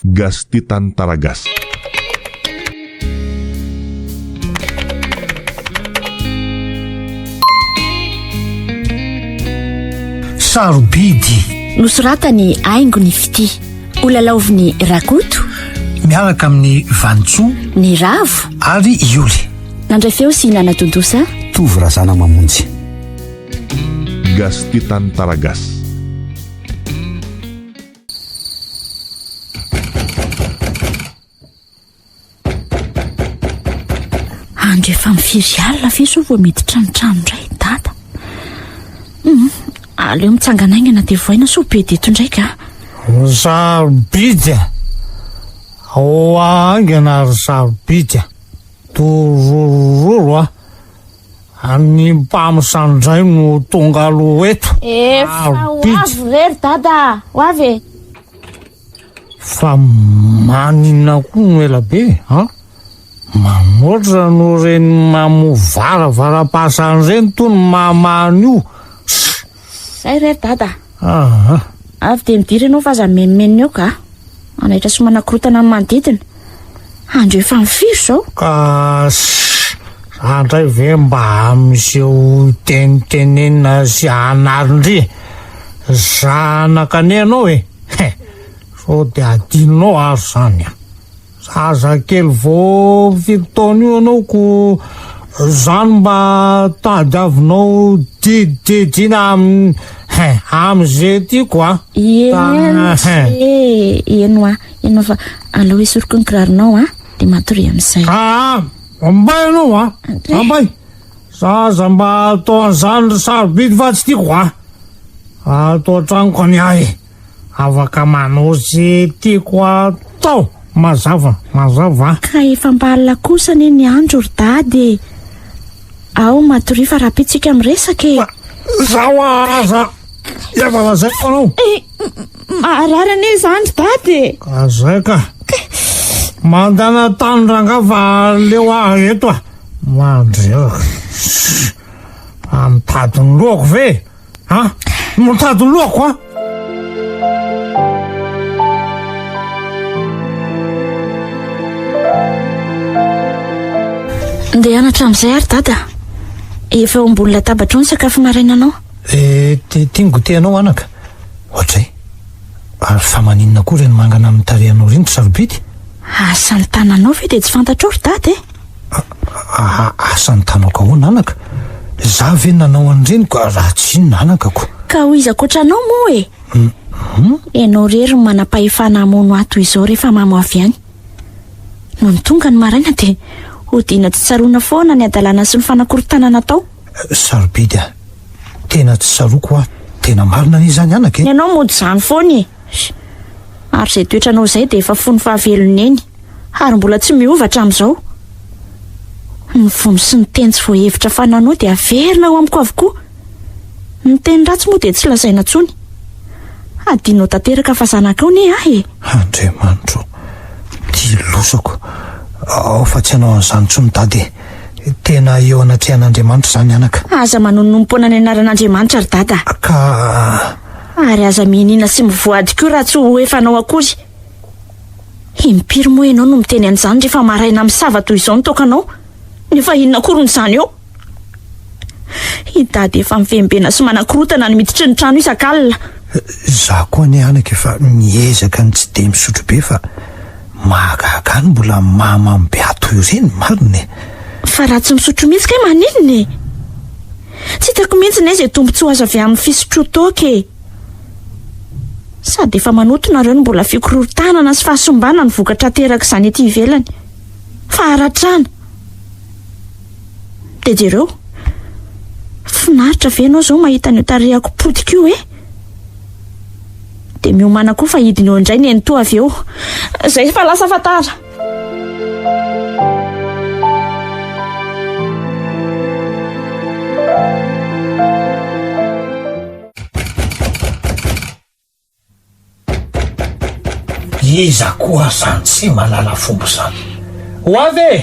Gasy Tantara Gasy. Sarobidy. Nosoratan'i Haingo ny Fitia. Holalaovin'i Rakoto. Miaraka amin'i Vanintsoa. Ny Ravo. Ary i Oly. Nandray feo sy nanatontosa. Tovo Razanamamonjy. Gasy Tia Tantara Gasy. Andro efa mifiry alina ve izao vao miditra ny trano indray i Dada? Hum, aleo mitsangana haingana dia voaina sao be deto indray ka. Sarobidy a! Ao haingana ry sarobidy a! Torororo a! Ny mpamsa indray no tonga aloha eto. Efa ho avy re ry Dada a! Ho avy e! Fa maninona koa no ela be an? Manoatra noho ireny mamoa varavaram-pasana ireny tony mamaha an'io. Zay re ry Dada a! Aa. Avy dia midira ianao fa aza mimenomenona eo ka. Manaitra sy manakorotana ny manodidina. Andro efa mifiry izao? Ka za ndray ve mba miseho tenitenenina sy anarin-dry e? Zanaka anie ianao e! He! Sao dia adinonao ary izany an! Zazakely vao firy taona io ianao ko izany mba tadiavinao didididiana amin'ny he! Amin'izay tiako an! Eny e! Eny hoa! Eny hoa fa aleo esoriko ny kiraronao an! Dia matoria amin'izay. Aa! Ambay ianao an! Ambay! Zaza mba atao an'izany ry sarobidy fa tsy tiako a! Ato an-tranoko ny ahy, afaka manao ze tiako atao, mazava, mazava. Ka efa mba alina kosa anie ny andro ry dada e! Ao matoria fa rahampitso isika miresaka e! Zaho aza efa lazaiko anao. Eh, maharary anie izany ry dada e! Ka zay ka! Mandana tany rangahy fa aleo aho eto a! Mandreraka. Fa mitady ny lohako ve? Ha? Mitady ny lohako ha? Ndeha hianatra amin'izay ary dada. Efa eo ambony latabatra eo ny sakafo marainanao. Eh, ty ny goûter anao anaka. Ohatray. Ary fa maninona koa ireny mangana amin'ny tarehinao ireny ry sarobidy? Asan'ny tananao ve dia tsy fantatrao ry dada e? Asa ny tanako ahoana anaka? Za ve nanao an'ireny ka raha tsy inona anakako? Ka ho iza ankoatra anao moa e? Ianao irery no manam-pahefana hamono ahy toy izao rehefa mamo avy any. Nony tonga ny maraina dia hodiana tsy tsaroana foana ny hadalana sy ny fanakorontanana atao. Sarobidy a! Tena tsy tsaroako hoa, tena marina anie izany anaka e! Ny anao mody izany foana e! Ary izay toetranao izay dia efa fony fahavelony eny. Ary mbola tsy miova hatramin'izao. Ny vono sy ny teny tsy voahevitra fananao dia averina ao amiko avokoa. Ny teny ratsy moa dia tsy lazaina intsony. Hadinonao tanteraka fa zanakao anie ahy e! Andriamanitro, ty lozako. Ao fa tsy hanao an'izany intsony Dada e! Tena eo anatrehan'Andriamanitra izany anaka. Aza manonompoana ny anaran'Andriamanitra ry Dada. Ka. Ary aza mianiana sy mivoady koa raha tsy ho efanao akory. Impiry moa ianao no miteny an'izany rehefa maraina misava toy izao ny toakanao? Nefa inona akory no izany eo? I Dada efa mivembena sy manakorotana ny miditry ny trano isak'alina. Izaho koa anie anaka efa miezaka ny tsy dia misotro be fa mahagaga ahy ny mbola mahamamo be ahy toy ireny, marina e! Fa raha tsy misotro mihitsy kay maninona e? Tsy hitako mihitsy anie izay tombontsoa azo avy amin'ny fisotroan-toaka e! Sady efa manoto nareo no mbola fikorotanana sy fahasimbana ny vokatra aterak'izany ety ivelany. Faharatrana. Dia jereo. Finaritra ve ianao izao mahita an'io tarehako potika io e? Dia miomàna koa fa hidina eo indray nenitoa avy eo. Izay fa lasa fa tara. Iza koa zany tsy mahalala fomba zany? Ho avy e!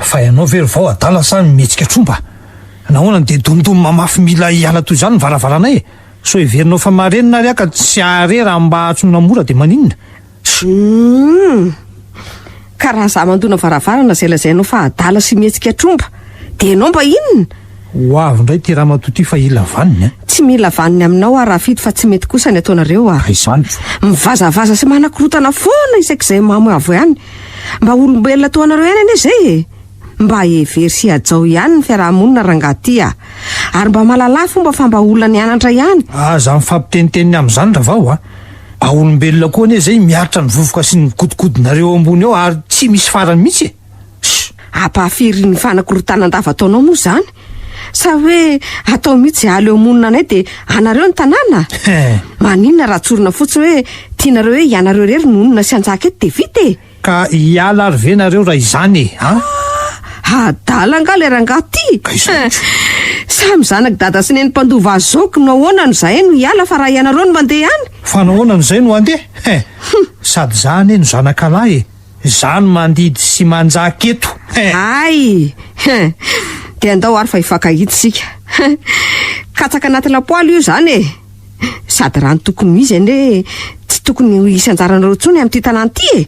Fa ianao ve ry vao adala sa mihetsika tromba? Nahoana no dia domdomina mafy mila hiala toy izany ny varavaranay e? Sao heverinao fa marenina ary aho ka tsy hahare raha mba antsoina mora dia maninona? Humm! Ka raha za mandona varavarana izay lazainao fa adala sy mihetsika tromba dia ianao mba inona? Ho avy indray ity ramatoa ity fa hila vaniny a! Tsy mila vaniny aminao aho Rafidy fa tsy mety kosa ny ataonareo a! Ka izany ko! Mivazavaza sy manakorotana foana isak'izay mamo avy any. Mba olombelona toa anareo ihany anie izay e! Mba hevero sy hajao ihany ny fiaraha-monina rangahy ty a! Ary mba mahalala fomba fa mba olona nianatra ihany. Aza mifampiteniteniny amin'izany Ravao a! A olombelona koa anie zay miaritra ny vovoka sy ny mikodokodonareo ambony eo ary tsy misy farany mihitsy e! Sh! Ampahafiry ny fanakorontanan-dava ataonao moa izany? Sa hoe atao mihitsy izay aleo monina anay dia anareo ny tanàna? Maninona raha tsorina fotsiny hoe tianareo hoe ianareo irery no honina sy hanjaka eto dia vita e! Ka hiala ary ve nareo raha izany e! An! Adala angaha ilay rangahy ty? Ka izany ko! Samy zanak'i dada sy neny mpandova azy zao ko nahoana no zahay no hiala fa raha ianareo no mandeha any? Fa nahoana no zay no handeha? He! Sady za anie no zanakalahy e! Za no mandidy sy manjaka eto! He! Hay! He! Dia andao ary fa hifankahita isika. He! Katsaka anaty lapoaly io izany e! Sady raha ny tokony ho izy anie tsy tokony ho hisy anjaranareo intsony amin'ity tanàna ity e!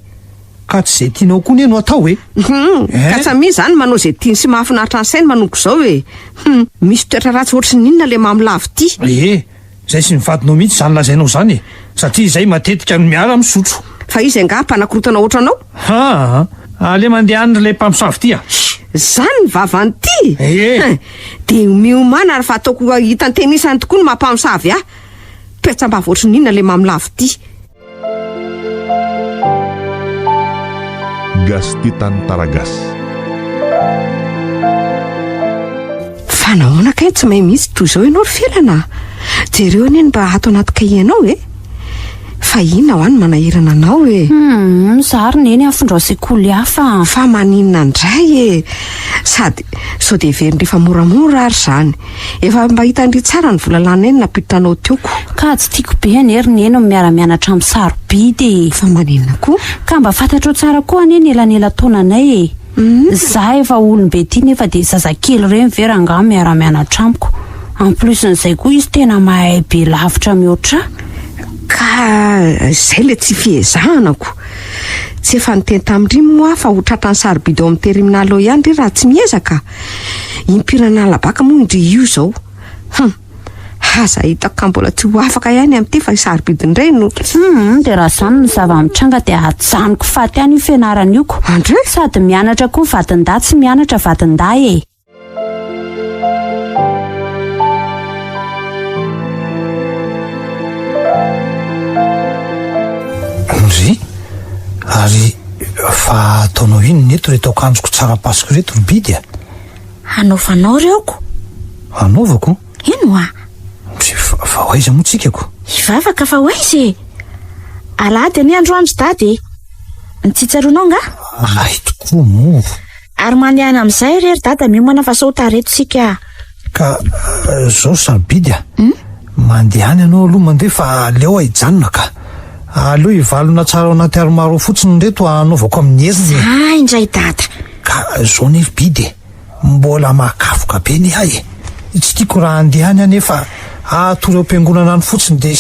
Ka tsy izay tianao koa anie no atao e! Hum, ka samia izany manao izay tiany sy mahafinaritra ny sainy manomboka izao e! Hum, misy toetra ratsy ohatry ny inona ilay mamo lava ity? Ee, izay sy ny vadinao mihitsy izany lazainao izany e! Satria izay matetika no miara misotro. Fa izy angaha mpanakorotana ohatranao? Haa, aleo mandeha any ry ilay mpamosavy ity a! Izany ny vavan'ity? Ee! Dia miomàna ary fa ataoko hitantenisany tokoa ny maha mpamosavy ahy. Petsam-bava ohatry ny inona ilay mamolavo ity. Gas Titan Taragas. Fa nahoana kay tsy mahay mihitsy toy izao ianao ry Felana a? Jereo anie ny mba ato anaty kahie-nao e! Fa inona hoa no manahirana anao e? Humm, za ry neny afindrao sekoly hafa a! Fa maninona indray e? Sady sao dia heverin-dry fa moramora ary izany. Efa mba hitan-dry tsara ny vola laninay no nampiditra anao teo ko. Ka tsy tiako be anie ry neny ny miara-mianatra amin'ny sarobidy e! Fa maninona koa? Ka mba fantatrao tsara koa anie ny elanelan-taonanay e! Za efa olom-be ty nefa dia zazakely ireny ve rangaha miara-mianatra amiko? En plus n'izay koa izy tena mahay be lavitra mihoatra ahy. Ka izay ilay tsy fiezahana ko. Tsy efa niteny tamin-dry moa aho fa ho tratran'ny sarobidy ao amin'ny terminal ao ihany ry raha tsy miezaka. Impiry nanala baka moa indry io izao. Hum. Aza hitako ka mbola tsy ho afaka ihany amin'ity fa i sarobidy indray no. Hum, dia raha izany no zava-mitranga dia ajanoko faty any io fianarana io ko. Andre? Sady mianatra koa vadin-dahy tsy mianatra vadin-dahy e. Ndry, ary fa ataonao inona eto ireto akanjoko tsara pasiko ireto ry Bidy a? Hanaovanao ireo ko. Hanaovako? Eny hoa. Ndry, fa ho aiza moa tsika ko? Hivavaka fa ho aiza e? Alahady anie androany ry dada e. Ny tsy tsaroanao angaha? Hay tokoa moa. Ary mandehana amin'izay re ry dada miomana fa sao tara eto isika a. Ka zao sarobidy a. Mandehana ianao aloha mandeha fa aleo aho hijanona ka. Aleo hivalona tsara ao anaty armoire ao fotsiny ireto hanaovako amin'ny heriny e. Zay indray dada. Ka zao anie ry Bidy e. Mbola mahakafoka be anie ahy e. Tsy tiako raha handeha any aho nefa hatory ao am-piangonana any fotsiny dia.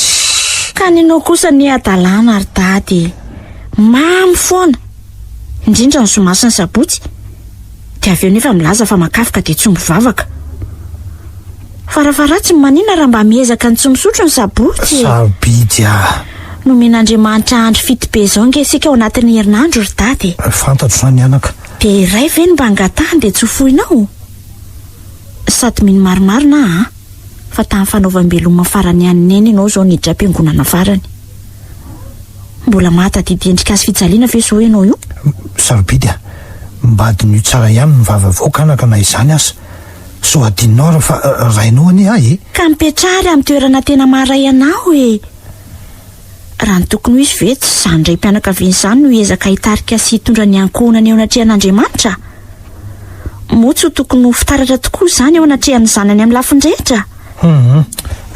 Ka ny anao kosa anie hadalana ry dada e. Mamy foana. Indrindra ny zoma sy ny sabotsy, dia avy eo nefa milaza fa makafoka dia tsy mivavaka. Farafaharatsiny maninona raha mba miezaka ny tsy misotro ny sabotsy e? Sarobidy ah! Nomen'Andriamanitra andro fito be izao ange isika ao anatin'ny herinandro ry dada e! Fantatro izany anaka. Dia iray ve no mba angatahany dia tsy ho foinao? Sady mino marimarina aho an! Fa tamin'ny fanaovam-beloma farany an'i Neny ianao izao niditra am-piangonana farany. Mbola mahatadidy endrika azy fijaliana ve zao ianao io? Sarobidy a! Mba adinoy tsara ihany ny vava avoaka anaka na izany aza. Sao adinonao ary fa rainao anie ahy e! Ka mipetraha ary amin'ny toerana tena maha ray anao e! Raha ny tokony ho izy ve tsy izany raim-pianakaviana izany no hiezaka hitarika sy hitondra ny ankohonany eo anatrehan'Andriamanitra? Moa tsy ho tokony ho fitaratra tokoa izany eo anatrehan'ny zanany amin'ny lafiny rehetra? Hum,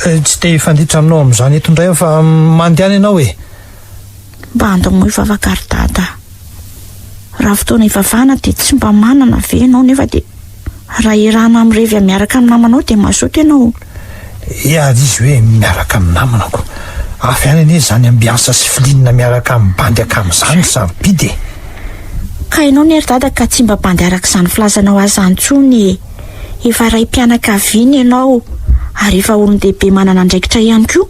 tsy te hifanditra aminao amin'izany eto indray aho fa mandehana ianao e! Mba andao moa hivavaka ry Dada a! Raha fotoana hivavahana dia tsy mba manana ve ianao nefa dia. Raha iarahana mirevy miaraka amin'ny namanao dia mazoto ianao. He ary izy hoe miaraka amin'ny namanako. Hafa ihany anie izany ambiance sy feeling miaraka amin'ny bandy akama izany ry sarobidy e. Ka ianao anie ry dada ka tsy mba bandy araka izany filazanao azy izany intsony e. Efa raim-pianakaviana ianao ary efa olon-dehibe manana andraikitra ihany koa.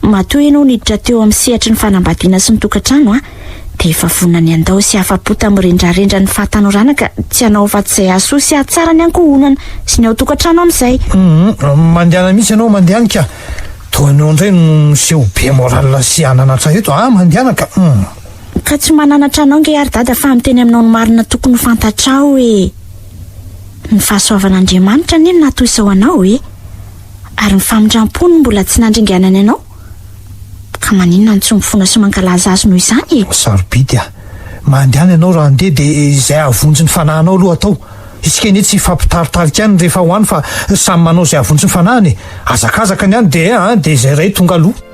Matoa ianao niditra teo amin'ny sehatry ny fanambadiana sy ny tokantrano a, dia efa vonona ny handao sy afa-po tamin'ny rendrarendran'ny fahatanorana ka tsy hanao afa-tsy izay hahasoa sy hahatsara ny ankohonana sy ny ao an-tokantrano amin'izay. Hum, mandehana mihitsy ianao, mandehana ka. Toa anao indray no miseho be moral sy hananatra eto a, mandehana ka. Hum. Ka tsy mananatra anao nge ary dada fa miteny aminao ny marina tokony ho fantatrao e. Ny fahasoavan'Andriamanitra anie no nahatoy izao anao e. Ary ny famindram-pony no mbola tsy nandringanany anao. Ka maninona no tsy mifona sy mankalaza azy noho izany e? Sarobidy a! Mandehana ianao raha handeha dia izay hahavonjy ny fanahinao aloha atao. Isika anie tsy hifampitaritarika any rehefa ho any fa samy manao izay hahavonjy ny fanahiny e! Hazakazaka ny any dia an, dia izay iray tonga aloha.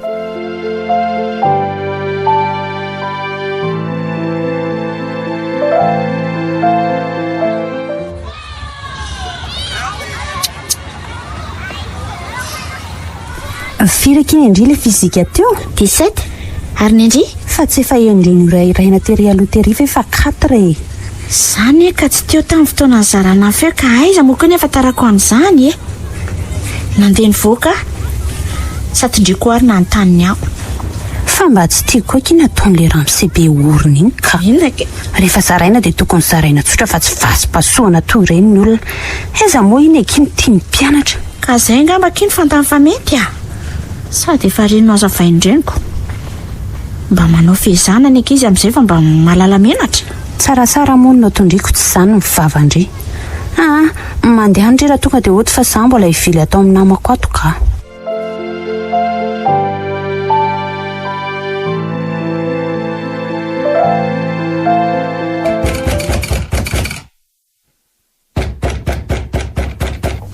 Firy akia ny an-dry ilay fizika teo? 17. Ary ny an-dry? Fa tsy efa eo indray norairaina tery aloha tery ve fa quatre e! Za anie ka tsy teo tamin'ny fotoana nizarana ny feo ka aiza moa koa ny ahafantarako an'izany e! Nandeha nivoaka aho, sady ndry koa ary nanontany ny aho. Fa mba tsy tiako koa akia ny ataon'ilay ramose be orona iny ka! Inona kay? Rehefa zaraina dia tokony zaraina tsotra fa tsy vasobasohana toy ireny ny olona. Aiza moa iny akia no tian'ny mpianatra? Ka zay angamba akia no fantany fa mety a! Sady efa reny nohazavain-dreniko. Mba manao fehezana ny ankizy amin'izay fa mba mahalala menatra. Tsaratsara moa ny notondriko tsy izany ny vavan-dry. Aa, mandehana ndry raha tonga dia hody fa za mbola hivily ato amin'ny namako ato ka.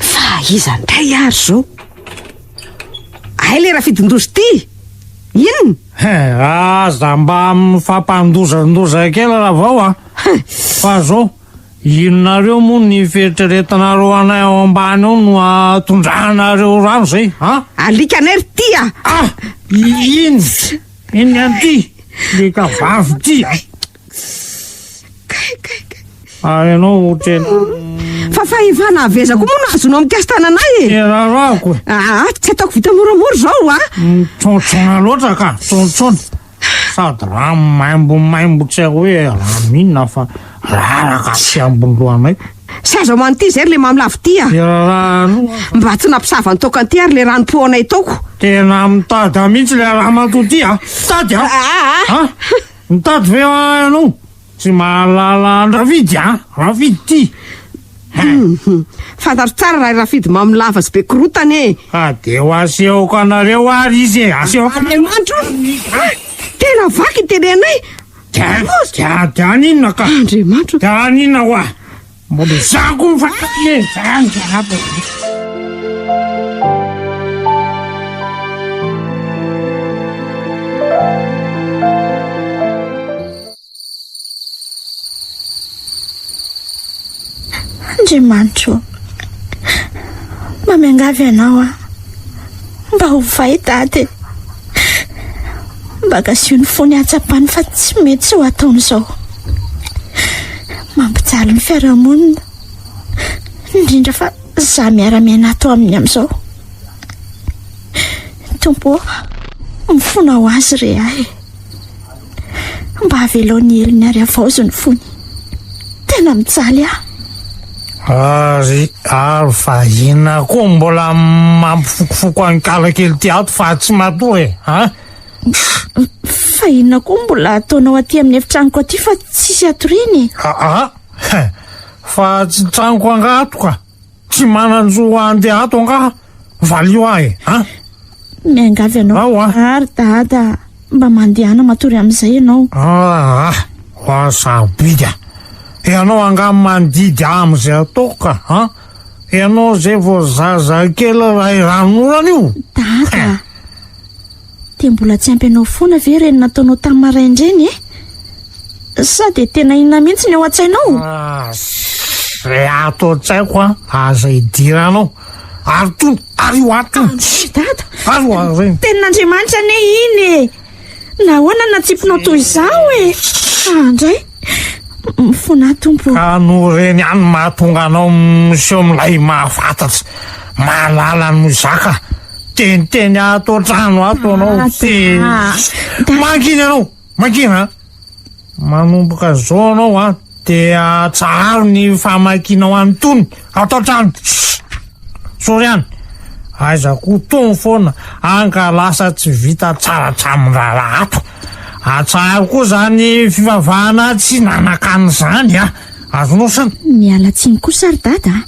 Fa iza indray ary izao? Hay le Rafidindoza ity! Inona? He, aza mba mifampandozandoza kely Ravao a! Fa zao, inonareo moa ny fieritreretanareo anay ao ambany ao no atondrahanareo rano zay, a? Alika anay ry ty a! Ah! Iny! Iny an'ity! Alika vavy ity a! Kay, kay, kay. Ary ianao ho tena. Fa fahefana avy aiza koa moa no azonao mikasi-tanana ahy e? Tena rarahako e. Aa, tsy ataoko vita moramora izao a. Mitsontsona loatra ka, tsontsona. Sady rano maimbomaimbo tsy haiko hoe rano inona fa raraka aty ambony lohanay. Saza ho an'ity izay ry le mamy lavo ity a. Tena rano. Mba tsy nampisava ny toaka an'ity ary le ranom-poanay taoko. Tena mitady ahy mihitsy le ramatoa ity a. Mitady a. Aa. A? Mitady ve ianao? Tsy mahalala an-dRafidy an! Rafidy ity! Hum, fantatro tsara raha i Rafidy mamo lava sy be korotana e! Ka dia ho asehoko anareo ary izy e! Asehoko Andriamanitra o! Tena vaky ny tenenay! Dia, dia, dia haninona ka? Andriamanitra o! Dia haninona hoa? Mbola izaho koa mifankatia e! Zany zany. Andriamanitro ô, mba miangavy anao aho, mba hovay dada e. Mba gasio ny fony hahatsapany fa tsy mety izao ataony izao. Mampijaly ny fiarahamonina, indrindra fa izaho miara-miaina ato aminy amin'izao. Tompo ô, mifona ho azy re ahy e. Mba avelao ny helony ary havaozy ny fony. Tena mijaly aho. Ary ary fa inona koa mbola mampifokofoko an'i kala kely ty ato fa tsy matory e, a? Fa inona koa mbola ataonao aty amin'ny efitranoko aty fa tsisy hatoriana e? Aa, fa tsy tranoko angaha ato ka. Tsy manan-jo handeha ato angaha? Valio ahy e, a? Miangavy anao Ao a. ary dada mba mandehana matory amin'izay ianao. Ah, ah, sarobidy a. Ianao angaha mandidy ahy amin'izay ataoko ka, a? Ianao izay vao zazakely iray ranonorana io. Dada, dia mbola tsy ampy anao foana ve ireny nataonao tamin'ny maraindrainy e? Sa dia tena inona mihitsy ny ao an-tsainao? Ah, Zay ato an-tsaiko an, aza idiranao. Ary tony, ary io ato tony. Dada. Ary ho ary reny. Tenin'Andriamanitra anie iny e. Nahoana no natsipinao toy izao e? Andray. Mifona Tompo. Ka noho ireny ihany mahatonga anao miseho milay mahafantatra, mahalala ny mizaka. Teniteny ato an-trano ato anao. Te mangina ianao, mangina. Manomboka izao ianao an, dia atsaharo ny famakianao an'itony ato an-trano. Sorry ihany. Aiza koa tony foana any ka lasa tsy vita tsara hatramin'ny raharaha ato. Atsaharo koa izany fivavahana tsy nanakana izany a. Azonao saina? Miala tsiny kosa ry dada a.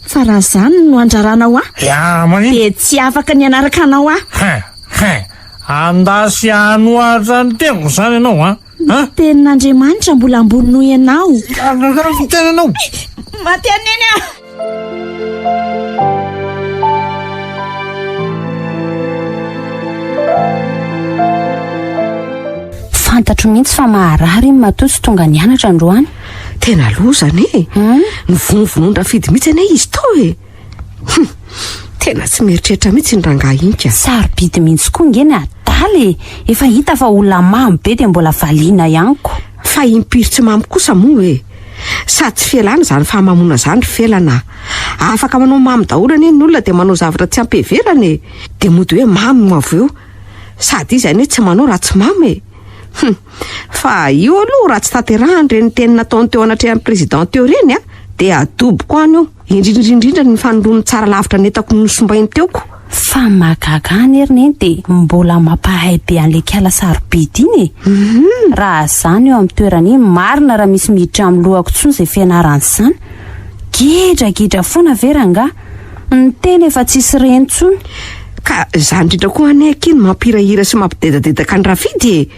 Fa raha izany no andraranao ahy, Ya, maninona? dia tsy afaka ny hanaraka anao aho. Hein, hein. Andasy hanohatra ny teniko izany ianao a. Ny tenin'Andriamanitra mbola ambony noho ianao. Andrarako ny tenanao. Maty an'iny aho. Fantatro mihitsy fa maharary iny matoa tsy tonga nianatra androany. Tena loza anie e. Hmm? Nivonovonon-dRafidy mihitsy anie izy tao e. Hum, tena tsy mieritreritra mihitsy iny rangahy iny ka. Sarobidy mihitsy koa nge ny adala e. Efa hita fa olona mamy be dia mbola valiana ihany ko. Fa impiry tsy mamy kosa moa e. Sady tsy fialana izany fahamamoana izany ry Felana a. Afaka manao mamy daholo anie ny olona dia manao zavatra tsy ampiheverana e. Dia mody hoe mamy no avy eo. Sady izy anie tsy manao raha tsy mamy e. Hum. Fa io aloha raha tsy tanterahany ireny teny nataony teo anatrehan'ny président teo ireny a, dia adoboko any io. Indrindra indrindra ny fanoloany tsara lavitra ny entako nosombainy teo ko. Fa mahagaga ahy anie ry neny dia mbola mampahay be an'ilay kiala sarobidy iny e! Raha za no eo amin'ny toerana iny, marina raha misy miditra amin'ny lohako intsony izay fianarana izany. Gidragidra foana ve rangahy? Ny tena efa tsisy re intsony. Ka izany indrindra koa anie akia no mampihirahira sy mampidedadedaka an'i Rafidy e!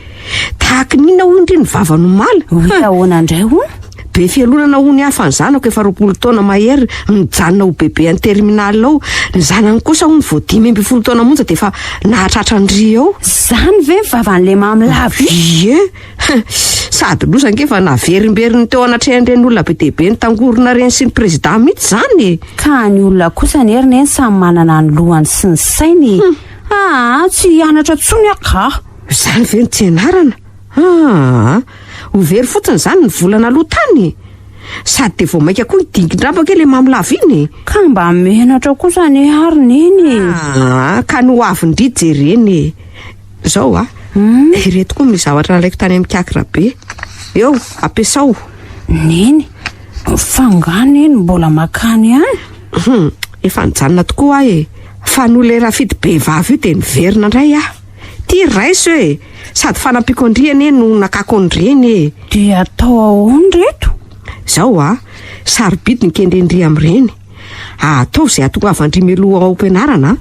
Tahaky ny inona hono ry ny vavany omaly? Hoe ahoana indray hono? Be fialonana hono aho fa ny zanako efa 20 taona mahery mijanona ho bebe any terminal ao. Ny zanany kosa hono vao 15 taona monja dia efa nahatratra an-dry eo. Izany ve ny vavan'ilay mamy lava iny? Ie! Sady loza ange fa naverimberiny teo anatrehan'ireny olona be dia be nitangorona ireny sy ny prezida mihitsy izany e! Ka ny olona kosa anie ry neny samy manana ny lohany sy ny sainy e! Aa tsy hianatra intsony aho ka! Izany ve no tsy ianarana? Aa! Ho very fotsiny izany ny vola naloa tany e! Sady dia vao mainka koa hidingin-drambo ange ilay mamy lava iny e! Ka mba menatra kosa anie aho ry neny e! Aa! Ka ny ho avin-dry jerena e! Zao a, ireto koa misy zavatra nalaiko tany amin'ny Ikaky Rabe. Eo, ampiasao. Neny, fa nga neny mbola makany ihany? Hum, efa nijanona tokoa aho e. Fa noho ilay Rafidy be vava io dia niverina indray aho. Ty raiso e! Sady fanampiako an-dry anie no nakako an'ireny e. Dia atao ahoana ireto? Zao a, sarobidy ny kendren-dry amin'ireny. Ataovy izay hahatongavan-dry mialoha ao am-pianarana an!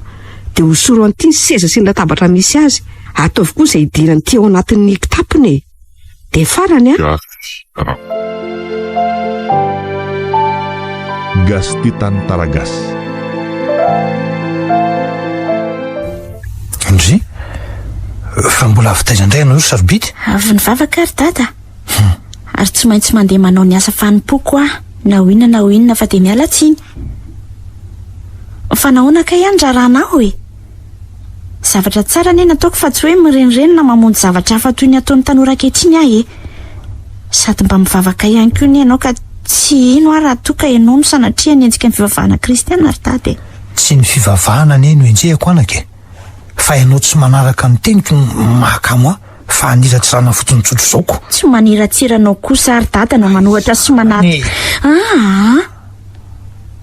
Dia hosoro an'ity ny seza sy ny latabatra misy azy. Ataovy koa izay hidiran'ity ao anatin'ny kitapony e! Dia farany an! Gas Titan Taragas. Ndry, fa mbola avy taiza indray ianao ry Sarobidy? Avy nivavaka ry dada. Ary tsy maintsy mandeha manao ny asa fanompoako aho na ho inona na ho inona fa dia miala tsiny. Fa nahoana kay aho ny raharahanao e? Zavatra tsara anie nataoko fa tsy hoe mirenireny na mamonjy zavatra hafa toy ny ataon'ny tanora ankehitriny aho e. Sady mba mivavaka ihany koa anie ianao ka tsy hino aho raha toa ka ianao no sanatria hanenjika ny fivavahana kristiana ry dada e. Tsy ny fivavahana anie no enjehiko anaka e. Fa ianao tsy manaraka ny teniko no mahakamo ahy fa haniratsirana fotsiny tsotra izao ko. Tsy maniratsira anao kosa ary dada na manohatra sy manaty. Aa!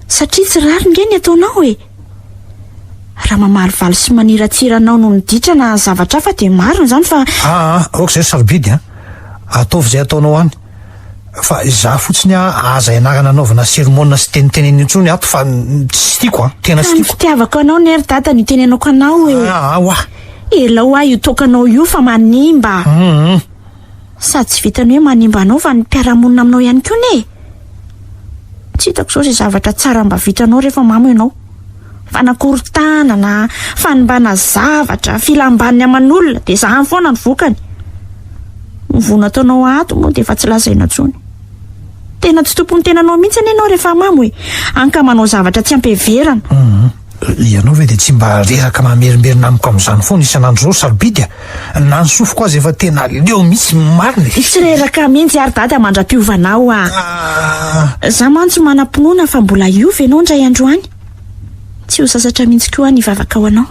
Satria tsy rariny nge ny ataonao e! Raha mamalivaly sy maniratsira anao noho ny ditra na zavatra hafa dia marina izany fa. Aa! Aoka izay ry sarobidy a! Ataovy izay ataonao any. Fa izaho fotsiny a, aza ianarana anaovana sermona sy tenitenena intsony ato fa tsy tiako a, tena tsy Ka ny tiako. fitiavako anao ne ry dada no itenenako anao e. Ah, ah, oa. Elao aho io toakanao io fa manimba. Hum. Sady tsy vitan'ny hoe manimba anao fa ny mpiara-monina aminao ihany koa ne. Tsy hitako izao izay zavatra tsara mba vitanao rehefa mamo ianao. Fanakorontanana, fanimbana zavatra, filam-baniny aman'olona, dia izany foana ny vokany. Ny vono ataonao ato moa dia efa tsy lazaina intsony. Tena tsy tompon'ny tenanao mihitsy anie ianao rehefa mamo e! Hany ka manao zavatra tsy am-piheverana. Hum. Ianao ve dia tsy mba reraka mamerimberina amiko amin'izany foana isan'andro izao ry Sarobidy a? Na ny sofiko aza efa tena leo mihitsy marina e! Tsy reraka mihitsy ary Dada mandra-piovanao a! Za mantsy manam-pinoana fa mbola hiova ianao indray andro any. Tsy ho sasatra mihitsy koa aho ny hivavaka ho anao.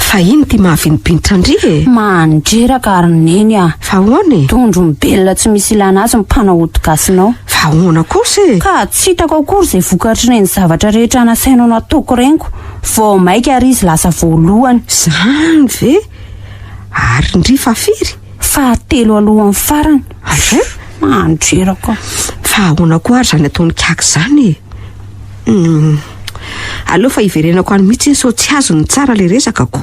Fa ino ity mahavinibinitra an-dry e? Mandreraka ary neny a! Fa ahoana e? Dondrom-belona tsy misy ilana azy ny mpanao ody gasinao. Fa ahoana kosa e? Ka tsy hitako akory izay vokatr'ireny zavatra rehetra nasainao nataoko ireny ko. Vao maika ary izy lasa voalohany. Izany ve? Ary ndry fa firy? Fahatelo alohan'ny farany. Azay? Mandreraka. Fa ahoana koa ary izany ataon'i Kiaka izany e? Hum. Aleo fa hiverenako any mihitsy iny sao tsy azony tsara ilay resaka ko.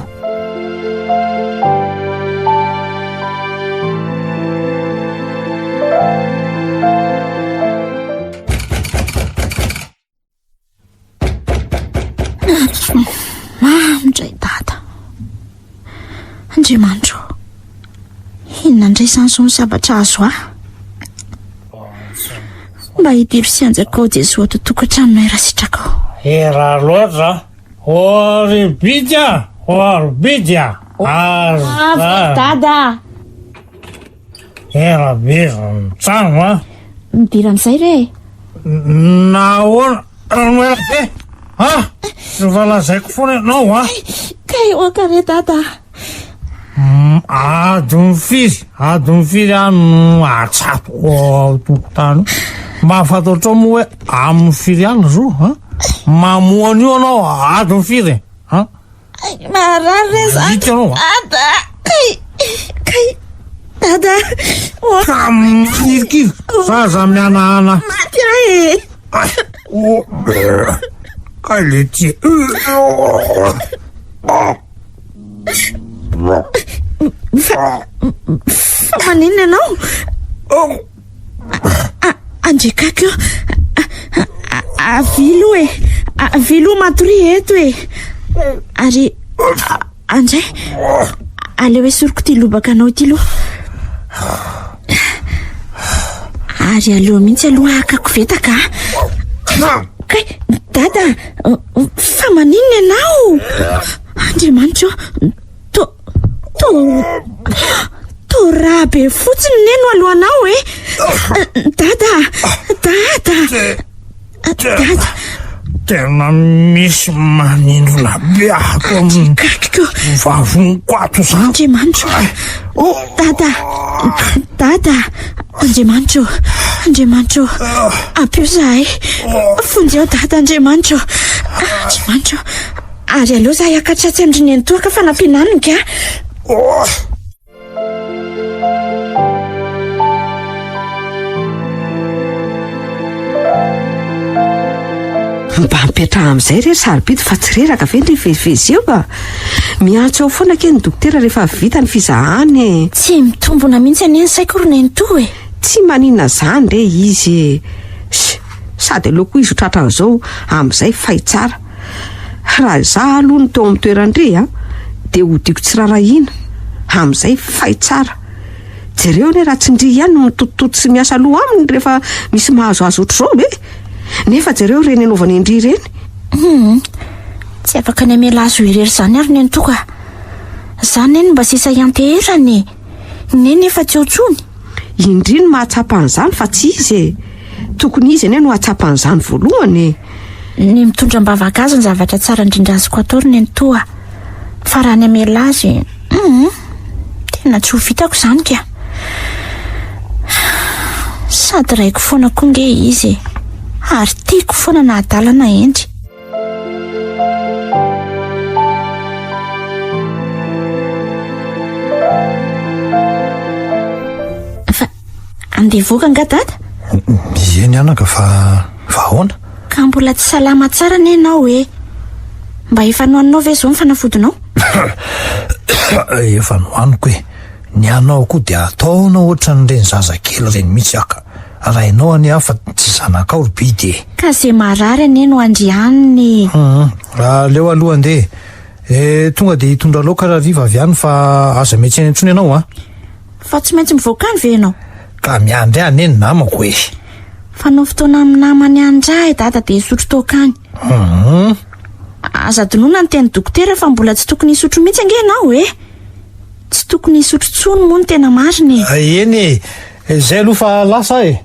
Mamy indray dada. Andriamanitro. Inona indray izany izao ny zavatra azo ahy? Mba hidiro sy hanjakao Jesoa ato tokantranonay raha sitrakao. Era loatra. O ry bidy a! O ry bidy a! Avy dada. Ela be vao nitsano a! Midira amin'izay re e! Nahoana no ela be? Ha? Tsy mba lazaiko foana ianao a! Kay oka re dada! Mm, adiny firy, adiny firy aho no atsapoko ao an-tokotany. Mba fantatrao moa hoe amin'ny firy alina izao? Ha? Mamoha an'io ianao adiny firy e? Ha? Marary re za. Vita ianao a. Dada. Kay. Kay. Dada. Oh. Ka mikiry. Zaza mihanahana. Maty ahy e. Oh. Kay le ty. Fa, fa maninona ianao? Andriakako io. Avia aloha e. Avia aloha matoria eto e. Ary andray. Aleo esoriko ity lobaka anao ity aloha. Ary aleo mihitsy aloha haka koveta ka. Kay, dada, fa maninona ianao? Andriamanitra ô. To, to, to raha be fotsiny ne no alohanao e. Dada, dada, dada. Tena misy manindrona be ato amin'ny Kakiko. vavoniko ato izany. Andriamanitro. Dada, dada, Andriamanitro, Andriamanitro, ampio zahay. Vonjeo dada, Andriamanitro, Andriamanitro. Ary aleo za hiakatra atsy amin-dry nenitoa ka fanampiana aminy ka. Mba mipetraha amin'izay re ry Sarobidy fa tsy reraka ve ndry vezivezy eo a! Miantso eo foana akia ny dokotera rehefa vita ny fizahana e! Tsy mitombona mihitsy anie ny saiko ry nenitoa e! Tsy maninona izany re izy e! Sady aleo koa izy ho tratran'izao amin'izay fay tsara. Raha izaho aloha no teo amin'ny toeran-dry a, dia hodiako tsy rarahiana, amin'izay fay tsara. Jereo anie raha tsy ndry ihany no mitotototo sy miasa loha aminy rehefa misy mahazo azy ohatr'izao e! Nefa jereo ireny anaovany an-dry ireny. Hum, tsy afaka ny hamela azy ho irery izany ary nenitoa ka. Izaho neny mba sisa ianteherana e! Neny efa tsy eo intsony. Indry no mahatsapa an'izany fa tsy izy e! Tokony izy anie no hahatsapa an'izany voalohany e! Ny mitondra am-bavaka azy ny zavatra tsara indrindra azoko atao ry nenitoa a! Fa raha ny hamela azy, hum, tena tsy ho vitako izany ka! Sady raiko foana koa nge izy e! Ary tiako foana na adala na hendry. Fa andeha hivoaka angaha dada? Eny anaka fa fa ahoana? Ka mbola tsy salama tsara anie ianao e! Mba efa nohaninao ve izao ny fanafodinao? Efa nohaniko e! Ny anao koa dia ataonao ohatran'ireny zazakely ireny mihitsy aho ka! Rainao anie aho fa tsy zanakao ry Bidy e! Ka ze marary anie no andrianiny e! Hum, aleo aloha andeha e! Eh, tonga dia hitondra laoka rahariva avy any fa aza miantsena intsony ianao an. Fa tsy maintsy mivoaka any ve ianao? Ka miandry ahy anie ny namako e. Fanao fotoana amin'ny namany any indray dada dia hisotro toaka any. Hum. Aza adinoina ny tenin'ny dokotera fa mbola tsy tokony hisotro mihitsy ange ianao e. Tsy tokony hisotro intsony moa no tena marina e. Eny e, izay aloha fa lasa aho e.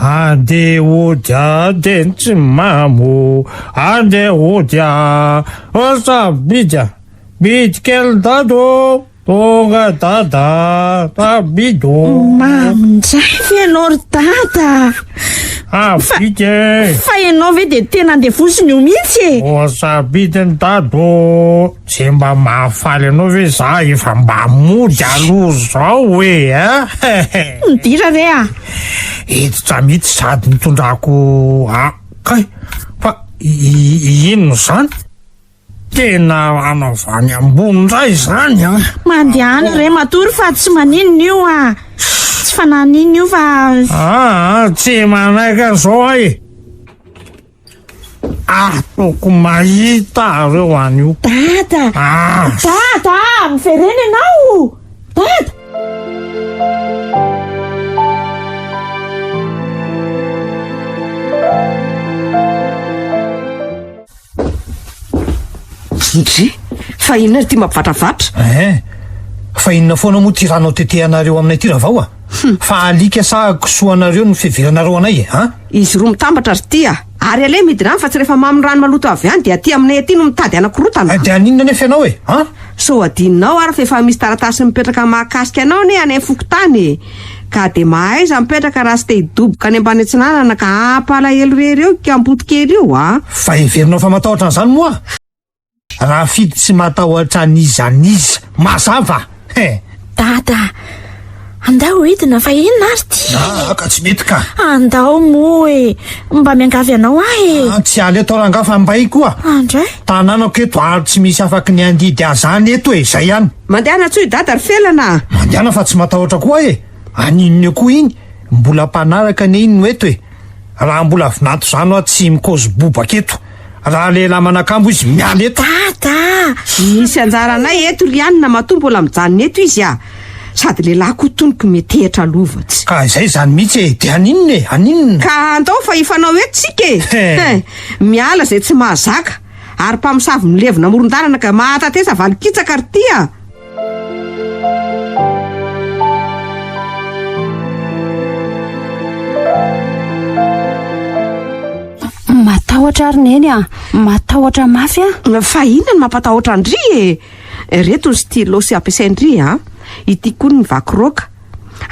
Andeha hody andeha tsy mamo, andeha hody a, sarobidy a, bidy kely dada ô. Tonga dada Sarobidy ô. Mamy indray ve ianao ry dada? Sarobidy e. Fa ianao ve dia tena andevoziny io mihitsy e? Ô sarobidy ny dada ô. Tsy mba mahafaly anao ve za efa mba mody aloha zao e a? Midira re a. Hiditra mihitsy sady nitondrako a kay fa inona izany? Tena rano avy any ambony indray izany an! Mandehana re matory fa tsy maninona io a! Tsy fanahin'inona io fa. Aa, tsy manaiky an'izao aho e! Ataoko mahita areo an'io. Dada! Ah! Dada! Miverena ianao! Dada! Ndry! Fa inona ary ity mampivatravatra? Eh! Fa inona foana moa ity rano tetehanareo aminay ity Ravao a? Fa alika sa kisoanareo no fiheveranareo anay e? An? Izy roa mitambatra ry ty a! Ary aleo midina any fa tsy rehefa mamy rano maloto avy any dia aty aminay aty no mitady hanakorontana. Dia haninona anefa ianao e? An? Sao adinonao ary fa efa misy taratasy mipetraka mahakasika anao anie any amin'ny fokontany e! Ka dia mahaiza mipetraka raha tsy te hidoboka any ambany atsinanana ka hampalahelo irery eo io kamboty kely io a! Fa heverinao fa matahotra an'izany moa? Rafidy tsy matahotra an'iza n'iza. Mazava he! Dada, andao hidina fa inona ary ity? Ah, ka tsy mety ka. Andao moa e! Mba miangavy anao aho e! Ah, tsy aleo tao rangahy fa mbay koa. Andray. Tanànako eto ary tsy misy afaky ny handidy ahy zany eto e, zay ihany. Mandehana antsoy i Dada ry Felana a! Mandehana fa tsy matahotra koa aho e! Aninona eo koa iny? Mbola mpanaraka anie iny no eto e! Raha mbola vinanto zany hoa tsy mikaozy bobaka eto. Raha lehilahy manakambo izy miala eto. Dada a! Misy anjaranay eto ry anona matoa mbola mijanona eto izy a! Sady lehilahy koa tonoko metehitra lova tsy. Ka izay izany mihitsy e! Dia haninona e? Haninona? Ka andao fa hifanao eto tsika e! He! Miala izay tsy mahazaka! Ary mpamosavy milevina amoron-dalana ka mahatatesa valin-kitsaka ry ty a! Matahotra ary neny a! Matahotra mafy aho. Fa inona no mampatahotra an-dry e? Ireto ny stylo sy ampiasain-dry a! Ity koa ny vakiraoka.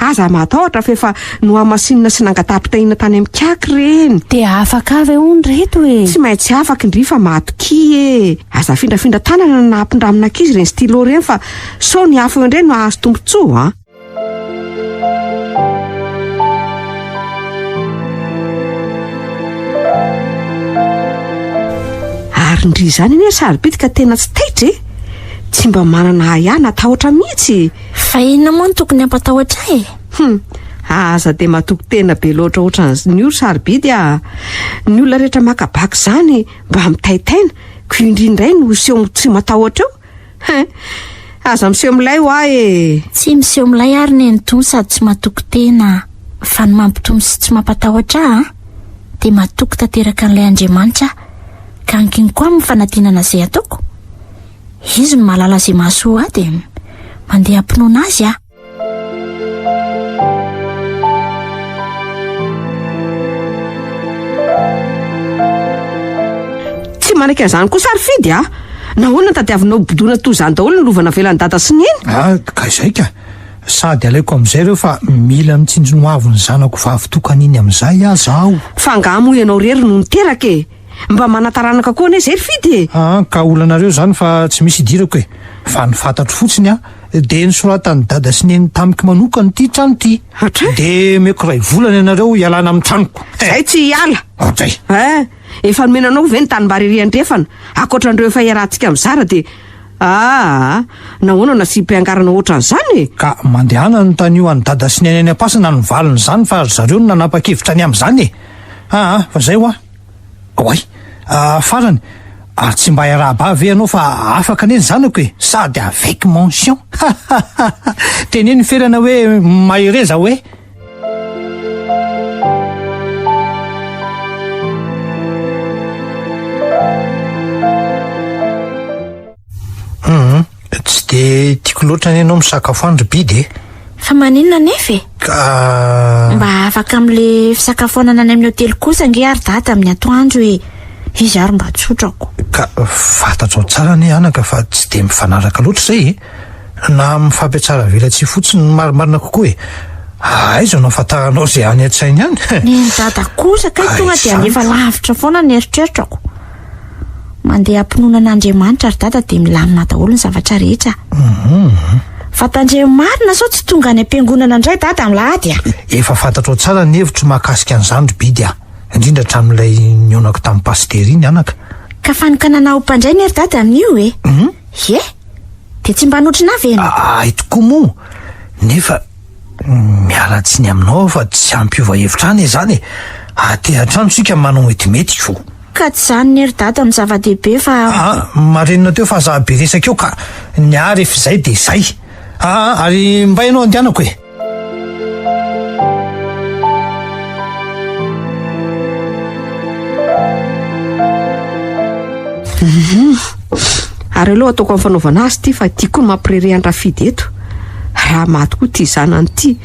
Aza matahotra fa efa nohamasinina sy nangataham-pitahiana tany amin'ny kaky ireny. Dia afaka avy hono ireto e! Tsy maintsy afaka indry fa matokia e! Aza afindrafindra tanana na ampindramina ankizy ireny stylo ireny fa sao ny hafa eo indray no hahazo tombontsoa a! Ary ndry izany anie sarobidy ka tena tsy taitra e! Tsy mba manana ahiahy na tahotra mihitsy e! Fa inona moa no tokony hampatahotra ahy e? Hum! Aza dia matoky tena be loatra ohatran'io ry sarobidy a! Ny olona rehetra maka bac izany mba mitaitaina, ko indry indray no hiseho tsy matahotra eo? Hein! Aza miseho milay hoa e! Tsy miseho milay ary nenitoa sady tsy matoky tena fa ny mampitony sy tsy mampatahotra ahy an, dia matoky tanteraka an'ilay Andriamanitra aho ka ankiniko aminy ny fanadinana izay ataoko. Izy no mahalala izay mahasoa ahy dia mandeha am-pinoana azy aho. Tsy manaiky an'izany kosa ry Fidy a! Nahoana no tadiavinao bodoina toy izany daholo ny lova navelan'i Dada sy Neny? Ah, ka izay ka! Sady alaiko amin'izay ireo fa mila mitsinjo ny hoavin'ny zanako vavy tokana iny amin'izay aza aho. Fa angaha moa ianao irery no niteraka e? Mba manan-taranaka koa anie izay ry Fidy e! Aa, ka olanareo izany fa tsy misy idirako e! Fa ny fantatro fotsiny an, dia nosoratan'i Dada sy Neny tamiko manokana ity trano ity. Hatray? Dia omeko iray volana ianareo hialana amin'ny tranoko. Izay tsy hiala! Hatray! Eh! Efa nomena anao ve ny tanimbary ery andrefana? Ankoatra an'ireo efa iarahantsika mizara dia. Aa! Nahoana no asiam-piangarana ohatran'izany e? Ka mandehana anontanio an'i Dada sy Neny any am-pasana ny valin'izany fa ry zareo no nanapa-kevitra ny amin'izany e! Aa! Fa izay hoa! Oay! Farany, ary tsy mba hiarahaba ahy ve ianao fa afaka anie ny zanako e! Sady avec mention! Hahahaha! Teneno i Ferana hoe mahereza hoe! Hum, tsy de tiako loatra anie ianao misakafo any ry Bidy e. Fa maninona anefa e? Ka. Mba afaka amin'le fisakafoanana any amin'ny hotely kosa ange ary dada amin'ny atoandro e. Izy ary mba tsotrako. Ka fantatrao tsara anie anaka fa tsy de mifanaraka loatra izay e. Na mifampiatsara velatsihy fotsiny no marimarina kokoa e. Aiza no ahafantaranao izay any an-tsainy any? Nen'i dada kosa kay tonga dia alefa lavitra foana ny eritreritrako. Mandeha am-pinoana an'Andriamanitra ry dada dia milamina daholo ny zavatra rehetra. Mhm. Fa tandremo marina sao tsy tonga any am-piangonana indray dada amin'ny lahady a. Efa fantatrao tsara ny hevitro mahakasika an'izany ry Bidy a. Indrindra hatramin'ilay nihaonako tamin'ny pasitera iny anaka. Ka fanokanana ho mpandray ny ry dada amin'io e. Mhm. Ie. Dia tsy mba notrona ve ianao? Hay tokoa moa, nefa miala tsiny aminao aho fa tsy hampiova hevitra any izany e. Aty an-trano isika manao metimety ko. Ka tsy izany ny ry dada no zava-dehibe fa. Ah, marenina teo fa aza be resaka eo ka. Ny ahy rehefa izay dia izay. Ah, ary mba ianao andehanako e. Ary aleo ataoko amin'ny fanaovana azy ity fa ity koa no mampirere an-dRafidy eto. Raha maty koa ity zanany ity,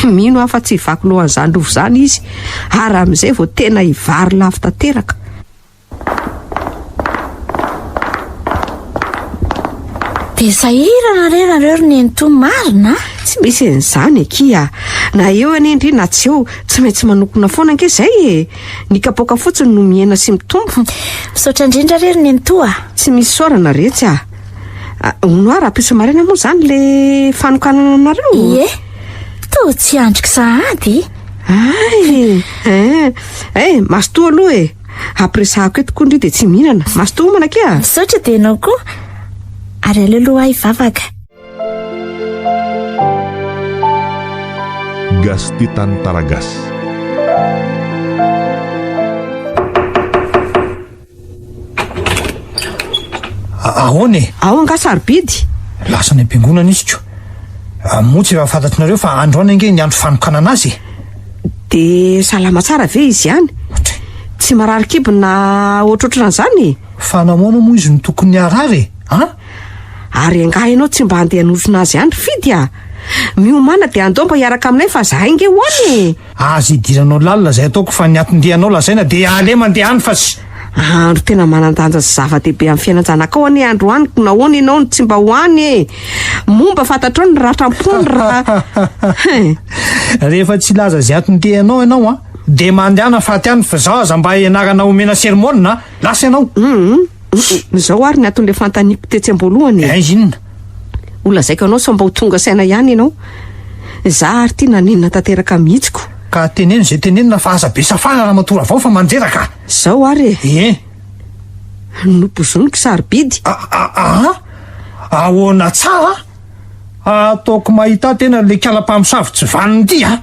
mino aho fa tsy hivaky loha an'izany lova izany izy, ary amin'izay vao tena hivary lavo tanteraka. Dia sahirana re nareo ry nenitoa marina a! Tsy misy an'izany akia a! Na eo anie ndry na tsy eo, tsy maintsy manokona foana ange izay e! Ny kapoaka fotsiny no mihena sy mitombo. Misaotra indrindra re ry nenitoa a! Tsy misy isaorana retsy a! Hono hoa rahampitso maraina moa izany le fanokanana anareo? Ie! Toa tsy andriko sahady e! Hay! Hein! Eh! Mazotoa aloha e! Ampiresahako eto koa ndry dia tsy mihinana. Mazotoa homana akia a! Misaotra dia ianao koa. Ary aleo aloha aho hivavaka. Gas Titan Taragas. Ahoana e? Ao angaha sarobidy? Lasa any am-piangonana izy ko. Moa tsy efa fantatrinareo fa androany ange ny andro fanokanana azy e? Dia salama tsara ve izy any? Tsy marary kibo na ohatrohatran'izany e? Fa nahoana moa izy no tokony harary e? An? Ary angaha ianao tsy mba handeha hanotrona azy any ry Fidy a? Miomàna dia andao mba hiaraka aminay fa zahay nge ho any e! Aza idiranao lalina izay ataoko fa ny aton-dianao lazaina dia aleo mandeha any fa tsy. Andro tena manan-danja sy zava-dehibe amin'ny fiainan-janakao anie androany ko nahoana ianao no tsy mba ho any e! Moa mba fantatrao ny ratram-pony raha. Rehefa tsy hilaza izay aton-dianao ianao an, dia mandehana faty any fa izaho aza mba ianarana omena sermona a! Lasa ianao. Hum, izao ary ny aton'ilay fanontaniako tetsy am-boalohany e. Aiza inona? Ho lazaiko anao sao mba ho tonga saina ihany ianao. Za ary ity nanenina tanteraka mihitsy ko. Ka teneno izay tenenina fa aza be safara ramatoa Ravao fa mandreraka a! Izao ary e. Ie. Nopozoniko sarobidy. A a a! Ahoana tsara? Ataoko mahita tena le kala mpamosavy tsy vanona ity a!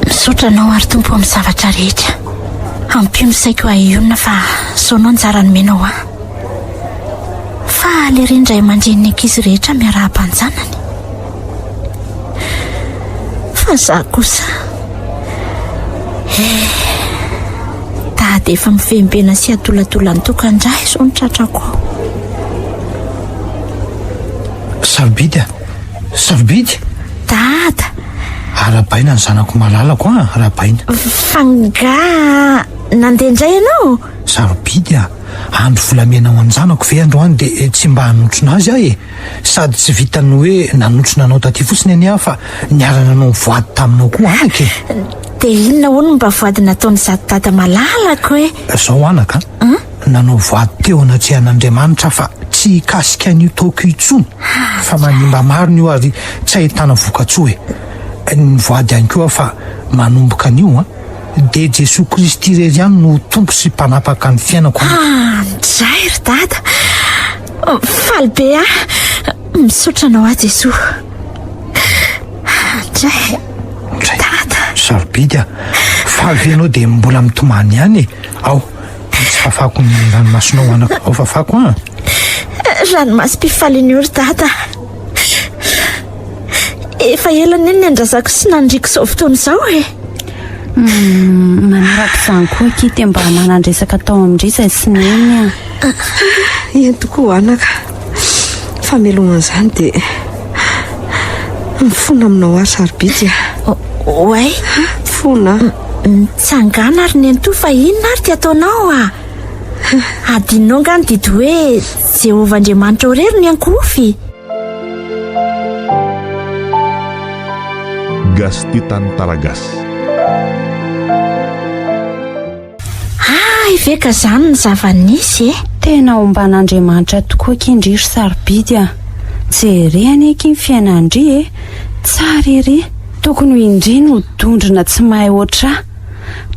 Misaotra anao ary Tompo amin'ny zavatra rehetra. Ampio ny saiko hahionona fa sao anao anjara nomenao ahy. Faly ery ny ray aman-drenin'ny ankizy rehetra miarahaba an-janany. Fa za kosa eh Dada efa mivembena sy adoladolan'ny tokan-draha izao ny tratrako ao. Sarobidy a! Sarobidy! Dada! Arahabaina ny zanako malalako a! Arahabaina. Fa nga nandeha indray ianao? Sarobidy a! Andro volamena ho an-janako ve androany dia tsy mba hanotrona azy aho e? Sady tsy vitan'ny hoe nanotrona anao taty fotsiny anie aho fa niara-nanao voady taminao koa anaka e! Dia inona hono no mba voady nataon'izato dada malalako e? Izao anaka a! Nanao voady teo anatrehan'Andriamanitra aho fa tsy hikasika an'io taoko io intsony fa manimba marina io ary tsy ahitana vokatsoa e! Nivoady ihany koa aho fa manomboka anio an, dia Jesoa Kristy irery ihany no ho Tompo sy Mpanapaka ny fiainako anaka. Andray ry dada! Faly be aho! Misaotra anao aho Jesoa. Andray. Andray. Dada. Sarobidy a! Faly ve ianao dia mbola mitomany ihany e? Ao, tsy fafako ny ranomasonao anaka. Ao fafako an! Ranomasom-pifaliana io ry dada. Efa ela anie ny niandrasako sy nandriako izao fotoana izao e. Hmm, manaraka izany koa akia dia mba manan-dresaka tao amin-dry izay sy neny a. Eny tokoa anaka. Fa mialohan'izany dia mifona aminao aho sarobidy a. Oay. Mifona. Mitsangàna ary nenitoa fa inona ary ty ataonao a? Adinonao nga ny didy hoe Jehovah Andriamanitrao irery no iankohofy? Gas Titan Taragas. Hay ve ka zany ny zava-nisy e! Tena omban'Andriamanitra tokoa akia ndry ry sarobidy a! Jere anie akia ny fiainan-dry e! Tsara ery! Tokony ho indry no dondrona tsy mahay ohatr'ahy!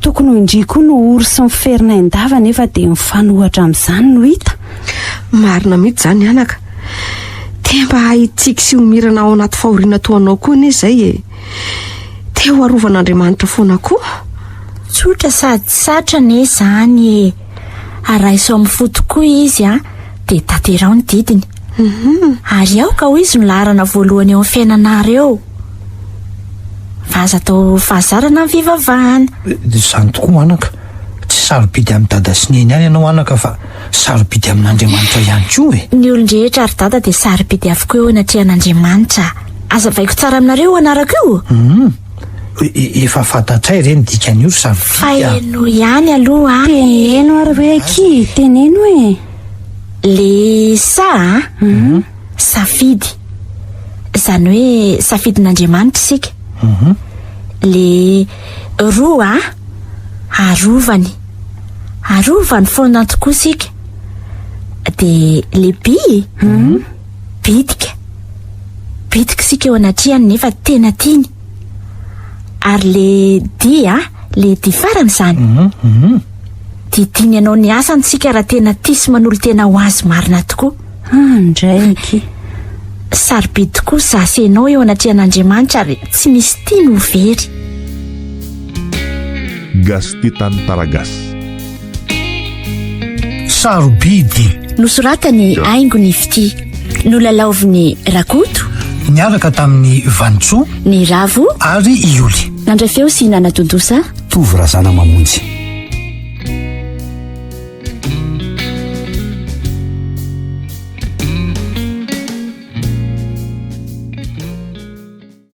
Tokony ho indry koa no ory sy miferinain-dava nefa dia mifanohatra amin'izany no hita! Marina mihitsy izany anaka! Te mba hahitsiky sy ho mirana ao anaty fahoriana toa anao koa anie izay e! Te ho arovan'Andriamanitra foana koa. Tsotra sady sarotra anie izany e! Raiso amin'ny fo tokoa izy an, dia tanteraho ny didiny. Ary aoka ho izy no laharana voalohany eo amin'ny fiainanareo. Fa aza atao fahazarana ny fivavahana. Izany tokoa anaka. Tsy sarobidy amin'i dada sy neny ihany ianao anaka fa sarobidy amin'Andriamanitra ihany koa e! Ny olon-drehetra ry dada dia sarobidy avokoa eo anatrehan'Andriamanitra. Azavaiko tsara aminareo io anarako io? Hum. Efa fantatray re ny dikan'io ry sarobidy a! Fa henoy ihany aloha a! Teneno ary hoe akia, teneno e! Le sa a! Safidy. Izany hoe safidin'Andriamanitra isika. Le roa a! Arovany. Arovany foana tokoa isika. Dia le bi? Bitika. Bitika isika eo anatrehany nefa tena tiany. Ary le di a, le di farany izany. Dia tiany hanao ny asany isika raha tena tia sy manolo-tena ho azy marina tokoa. Andray akia. Sarobidy tokoa za sy ianao eo anatrehan'Andriamanitra ary tsy misy tiany ho very. Gas Titan Taragas. Sarobidy. Nosoratan'i Haingo ny fitia. Nolalaovin'i Rakoto. Niaraka tamin'i Vanintsoa. Ny Ravo. Ary i Yoly. Nandray feo sy nanatontosa. Tovo Razanamamonjy.